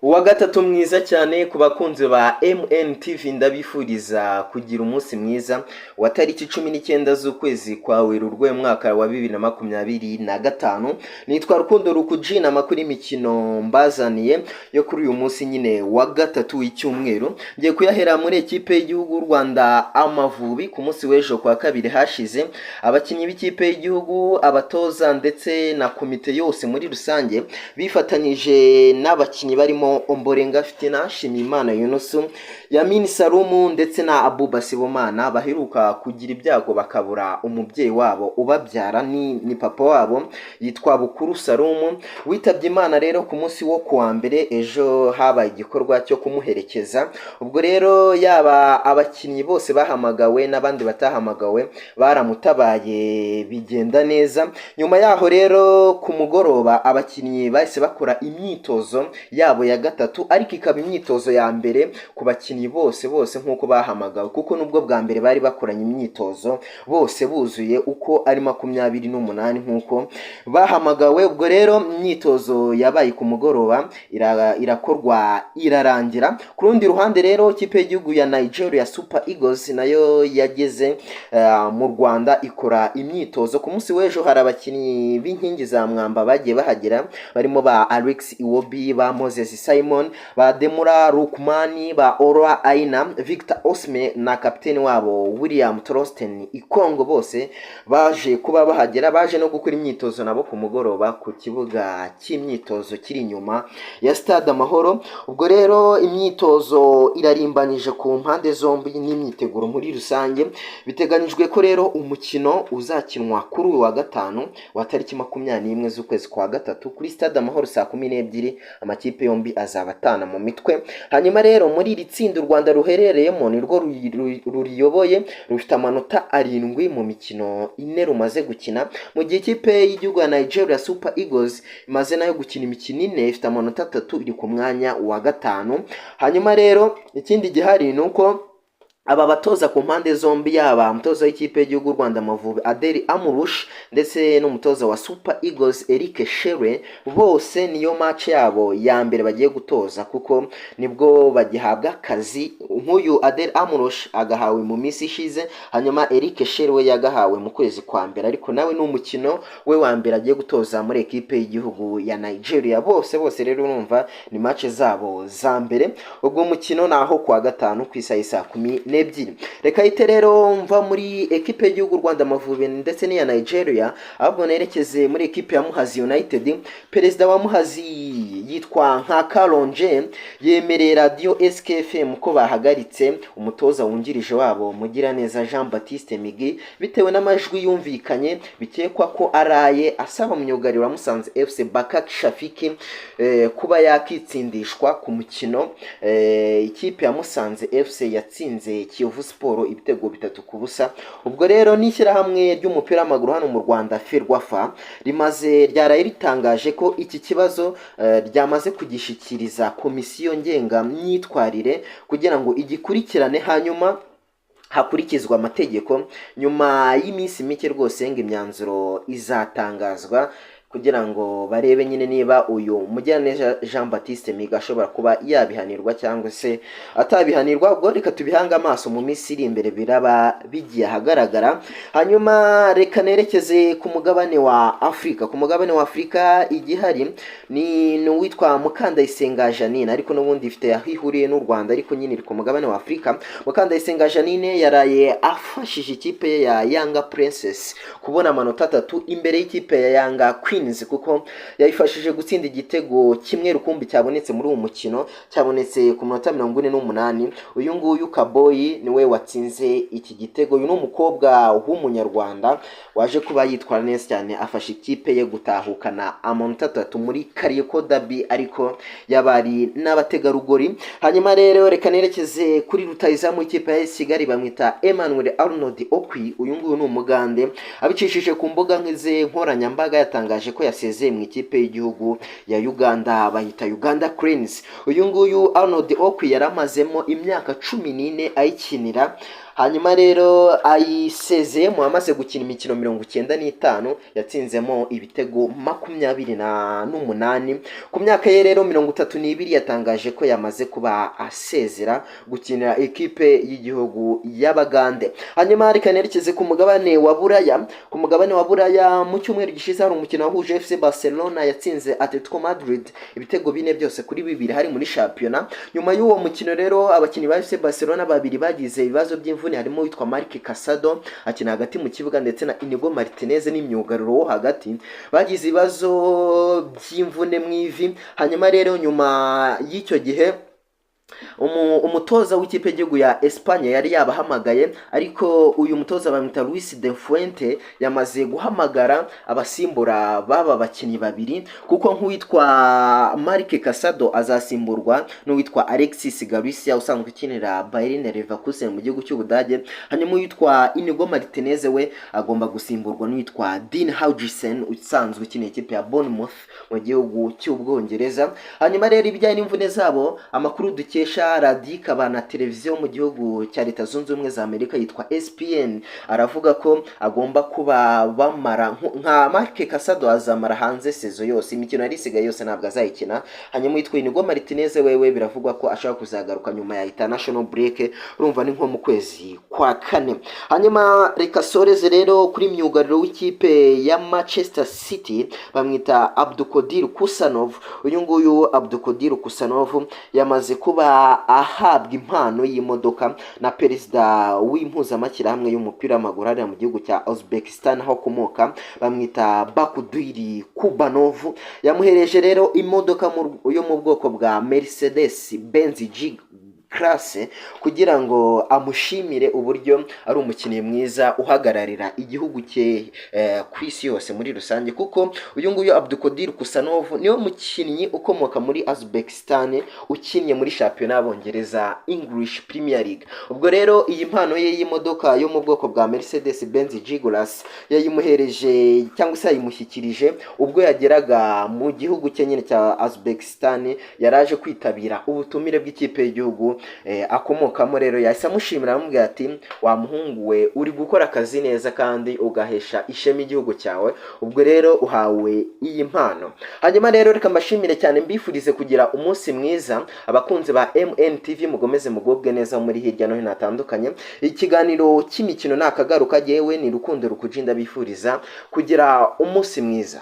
Uwa gatatu mwiza cyane ku bakunzi ba MNTV, ndabifuriza kugira umunsi mwiza wa tariki 19 z'ukwezi kwa Werurwe, mwaka wa 2025. Nitwa Rukundo Rukuji, amakuru y'imikino mbazaniye yo kuri uyu munsi nyine wa gatatu w'icyumweru ngiye kuyahera muri ekipe y'igihugu y'u Rwanda Amavubi. Ku munsi w'ejo kwa kabiri hashize, abakinnyi b'ikipe y'igihugu, abatoza ndetse na komite yose muri rusange bifatanyije n'abakinnyi barimo Omborenga Fitina, Nshimiyimana Yunusu, Yamini Salumu ndetse na Abuba Sibomana baheruka kugira ibyago bakabura umubyeyi wabo ubabyara, ni papa wabo yitwa Bukuru Salumu witabye Imana. Rero ku munsi wo kuwa mbere ejo habaye igikorwa cyo kumuherekeza. Ubwo rero yaba abakinnyi bose bahamagawe n'abandi batahamagawe baramutabaye, bigenda neza. Nyuma yaho rero ku mugoroba abakinnyi bahise bakora imyitozo yabo ya gatatu, ariko ikaba imyitozo ya mbere ku bakinnyi bose bose nk'uko bahamagawe, kuko nubwo bwa mbere bari bakoranye imyitozo bose buzuye uko ari 28 nk'uko bahamagawe. Ubwo rero imyitozo yabaye ku mugoroba irakorwa irarangira. Ku rundi ruhande rero, ikipe y'igihugu ya Nigeria Super Eagles nayo yageze mu Rwanda ikora imyitozo ku munsi w'ejo. Hari abakinnyi b'inkingi za mwamba bagiye bahagera barimo ba Alex Iwobi, ba Moses Simon, ba Ademola Lookman, ba Ola Aina, Victor Osimhen na kapiteni wabo William Troost Ekong. Bose baje kuba bahagera, baje no gukora imyitozo nabo ku mugoroba ku kibuga cy'imyitozo kiri inyuma ya Stade Amahoro. Ubwo rero imyitozo irarimbanyije ku mpande zombi n'imyiteguro muri rusange. Biteganyijwe ko rero umukino uzakinwa kuri uyu wa gatanu wa tariki 21 z'ukwezi kwa gatatu kuri Stade Amahoro saa 12. Amakipe yombi azaba atana mu mitwe. Hanyuma rero muri iri tsinda u Rwanda ruherereyemo nirwo ruriyoboye, rufite amanota 7 mu mikino 4 rumaze gukina, mu gihe ikipe y'igihugu ya Nigeria Super Eagles imaze nayo gukina imikino 4, ifite amanota 3, iri ku mwanya wa gatanu. Hanyuma rero ikindi gihari ni uko aba batoza ku mpande zombi, yaba umutoza w'ikipe y'igihugu y'u Rwanda Amavubi Adel Amrouche ndetse n'umutoza wa Super Eagles Eric Chelle, bose niyo match yabo ya mbere bagiye gutoza, kuko nibwo bagihabwa akazi. Nk'uyu Adel Amrouche agahawe mu minsi ishize, hanyuma Eric Chelle we yagahawe mu kwezi kwa mbere, ariko nawe ni umukino we wa mbere agiye gutoza muri ekipe y'igihugu ya Nigeria. Bose bose rero urumva ni match zabo za mbere. Ubwo mukino ni aho kuwa gatanu ku isaha saa 12. Reka ite rero mva muri ekipe y'igihugu Rwanda Amavubi ndetse n'iya Nigeria, ahubwo nerekeze muri ekipe ya Muhazi United. Perezida wa Muhazi yitwa Nkaka yemereye radiyo SKFM ko bahagaritse umutoza wungirije wabo Mugiraneza Jean Baptiste Migi bitewe n'amajwi yumvikanye bikekwa ko araye asaba myugariro wa Musanze FC Bakak Shafiki kuba yakitsindishwa ku mukino ikipe ya Musanze FC yatsinze Kiyovu Sport ibitego 3-0. Ubwo rero n'ishyirahamwe ry'umupira w'amaguru hano mu Rwanda FERWAFA rimaze ryaraye ritangaje ko iki kibazo ryamaze kugishyikiriza komisiyo ngengamyitwarire kugira ngo igikurikirane, hanyuma hakurikizwa amategeko. Nyuma y'iminsi mike rwose ngo imyanzuro izatangazwa kugira ngo barebe nyine niba uyu Mugiraneza Jean Baptiste Miga ashobora kuba yabihanirwa cyangwa se atabihanirwa. Ubwo reka tubihange amaso, mu minsi iri imbere biraba bigiye ahagaragara. Hanyuma reka nerekeze ku mugabane wa Afurika. Ku mugabane wa Afurika igihari ni uwitwa Mukandayisenga Janine, ariko n'ubundi ifite aho ihuriye n'u Rwanda, ariko nyine iri ku mugabane wa Afurika. Mukandayisenga Janine yaraye afashije ikipe ye ya Yanga Princess kubona amanota 3 imbere y'ikipe ya Yanga Queens, kuko yayifashije gutsinda igitego kimwe rukumbi cyabonetse muri uwo mukino, cyabonetse ku minota 48. Uyu nguyu Kaboyi niwe watsinze iki gitego. Uyu ni umukobwa w'Umunyarwanda waje kuba yitwara neza cyane, afasha ikipe ye gutahukana amanota 3 muri Kariakoo Derby, ariko y'abari n'abategarugori. Hanyuma rero reka nerekeze kuri rutahizamu w'ikipe ya Kigali, bamwita Emmanuel Arnold Okwi. Uyu nguyu ni Umugande. Abicishije ku mbuga ze nkoranyambaga yatangaje ko yasezeye mu ikipe y'igihugu ya Uganda bayita Uganda Cranes. Uyu nguyu Arnold Okwi yari amazemo imyaka 14 ayikinira. Hanyuma rero ayisezeyemo amaze gukina imikino 95, yatsinzemo ibitego 28. Ku myaka ye rero 32, yatangaje ko yamaze kuba asezera gukinira ekipe y'igihugu y'Abagande. Hanyuma reka nerekeze ku mugabane wa Buraya. Ku mugabane wa Buraya, mu cyumweru gishize hari umukino wahuje FC Barcelona yatsinze Atletico Madrid ibitego 4 byose kuri 2, hari muri shampiyona. Nyuma y'uwo mukino rero, abakinnyi ba FC Barcelona babiri bagize ibibazo by'imvune, harimo uwitwa Marc Casado akina hagati mu kibuga, ndetse na Inigo Martinez n'imyugariro wo hagati, bagize ibibazo by'imvune mu ivi. Hanyuma rero nyuma y'icyo gihe, umutoza w'ikipe y'igihugu ya Espagne yari yabahamagaye, ariko uyu mutoza bamwita Luis de Fuente, yamaze guhamagara abasimbura b'aba bakinnyi babiri, kuko nk'uwitwa Marc Casado azasimburwa n'uwitwa Alexis Garcia usanzwe ukinira Bayer Leverkusen mu gihugu cy'Ubudage. Hanyuma uwitwa Inigo Martinez we agomba gusimburwa n'uwitwa Dean Huijsen usanzwe ukinira ikipe ya Bournemouth mu gihugu cy'Ubwongereza. Hanyuma rero ibijyanye n'imvune zabo, amakuru dukesha radiyo ikaba na televiziyo mu gihugu cya Leta Zunze Ubumwe za Amerika yitwa ESPN, aravuga ko agomba kuba bamara nka Marc Casado azamara hanze saison yose, imikino yari isigaye yose ntabwo azayikina. Hanyuma uwitwa Inigo Martinez wewe biravugwa ko ashobora kuzagaruka nyuma ya international break, urumva ni nko mu kwezi kwa kane. Hanyuma reka soreze rero kuri myugariro w'ikipe ya Manchester City, bamwita Abdukodir Khusanov. Uyu nguyu Abdukodir Khusanov yamaze kuba ahabwa impano y'imodoka na perezida w'impuzamashyirahamwe y'umupira w'amaguru hariya mu gihugu cya Uzbekistan aho akomoka, bamwita Bakhodir Kurbanov. Yamuhereje rero imodoka yo mu bwoko bwa Mercedes Benz G Class kugira ngo amushimire uburyo ari umukinnyi mwiza uhagararira igihugu cye ku isi yose muri rusange, kuko uyu nguyu Abdukodir Khusanov niwe mukinnyi ukomoka muri Uzbekistan ukinnye muri shampiyona y'Abongereza, English Premier League. Ubwo rero iyi mpano ye y'imodoka yo mu bwoko bwa Mercedes Benz G Class yayimuhereje cyangwa se yayimushyikirije ubwo yageraga mu gihugu cye nyine cya Uzbekistan, yaraje kwitabira ubutumire bw'ikipe y'igihugu akomokamo. Rero yahise amushimira, aramubwira ati: "Wa muhungu we, uri gukora akazi neza kandi ugahesha ishema igihugu cyawe, ubwo rero uhawe iyi mpano." Hanyuma rero reka mbashimire cyane, mbifurize kugira umunsi mwiza. Abakunzi ba MNTV, mugomeze mugubwe neza muri hirya no hino hatandukanye. Ikiganiro cy'imikino ni akagaruka. Yewe, ni Rukundo Rukujinda, bifuriza kugira umunsi mwiza.